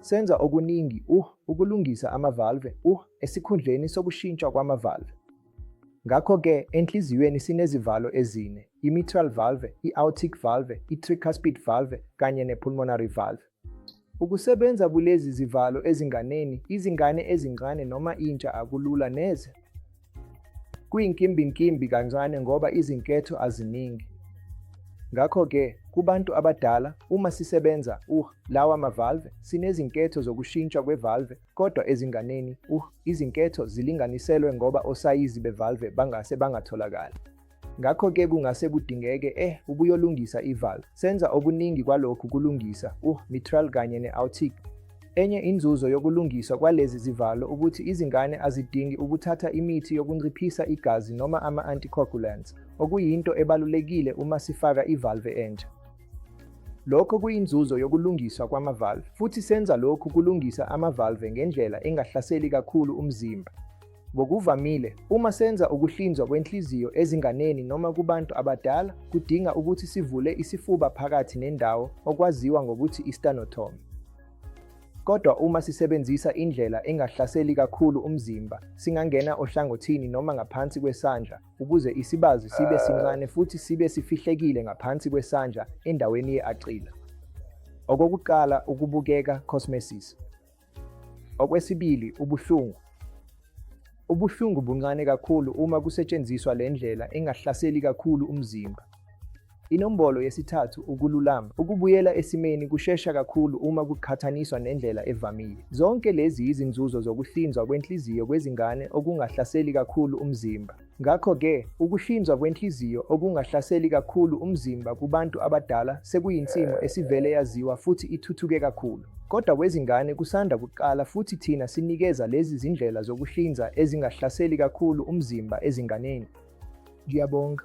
Senza okuningi ukulungisa ama-valve esikhundleni sokushintshwa kwama-valve. Ngakho-ke, enhliziyweni sinezivalo ezine, i-mitral valve, i-aortic valve, i-tricuspid valve kanye ne-pulmonary valve. Ukusebenza kulezi zivalo ezinganeni, izingane ezincane noma intsha akulula neze. Kuyinkimbinkimbi kancane ngoba izinketho aziningi. Ngakho-ke, kubantu abadala, uma sisebenza lawa ma-valve, sinezinketho zokushintshwa kwe-valve, kodwa ezinganeni, izinketho zilinganiselwe ngoba osayizi be-valve bangase bangatholakali. Ngakho-ke kungase kudingeke ukuyolungisa i-valve. Senza okuningi kwalokhu kulungisa mitral kanye ne-aortic. Enye inzuzo yokulungiswa kwalezi zivalo ukuthi izingane azidingi ukuthatha imithi yokunciphisa igazi noma ama-anticoagulants, okuyinto ebalulekile uma sifaka i-valve entsha. Lokho kuyinzuzo yokulungiswa kwama-valve, futhi senza lokhu kulungisa ama-valve ngendlela engahlaseli kakhulu umzimba. Ngokuvamile, uma senza ukuhlinzwa kwenhliziyo ezinganeni noma kubantu abadala, kudinga ukuthi sivule isifuba phakathi nendawo, okwaziwa ngokuthi i-sternotomy. Kodwa uma sisebenzisa indlela engahlaseli kakhulu umzimba, singangena ohlangothini noma ngaphansi kwesandla ukuze isibazi sibe sincane futhi sibe sifihlekile ngaphansi kwesandla endaweni ye-axilla. Okokuqala, ukubukeka, cosmesis. Okwesibili, ubuhlungu. Ubuhlungu buncane kakhulu uma kusetshenziswa le ndlela engahlaseli kakhulu umzimba. Inombolo yesithathu, ukululama. Ukubuyela esimeni kushesha kakhulu uma kuqhathaniswa nendlela evamile. Zonke lezi yizinzuzo zokuhlinzwa kwenhliziyo kwezingane okungahlaseli kakhulu umzimba. Ngakho-ke, ukuhlinzwa kwenhliziyo okungahlaseli kakhulu umzimba kubantu abadala sekuyinsimu esivele yaziwa futhi ithuthuke kakhulu. Kodwa kwezingane kusanda kuqala futhi thina sinikeza lezi zindlela zokuhlinza ezingahlaseli kakhulu umzimba ezinganeni. Ngiyabonga.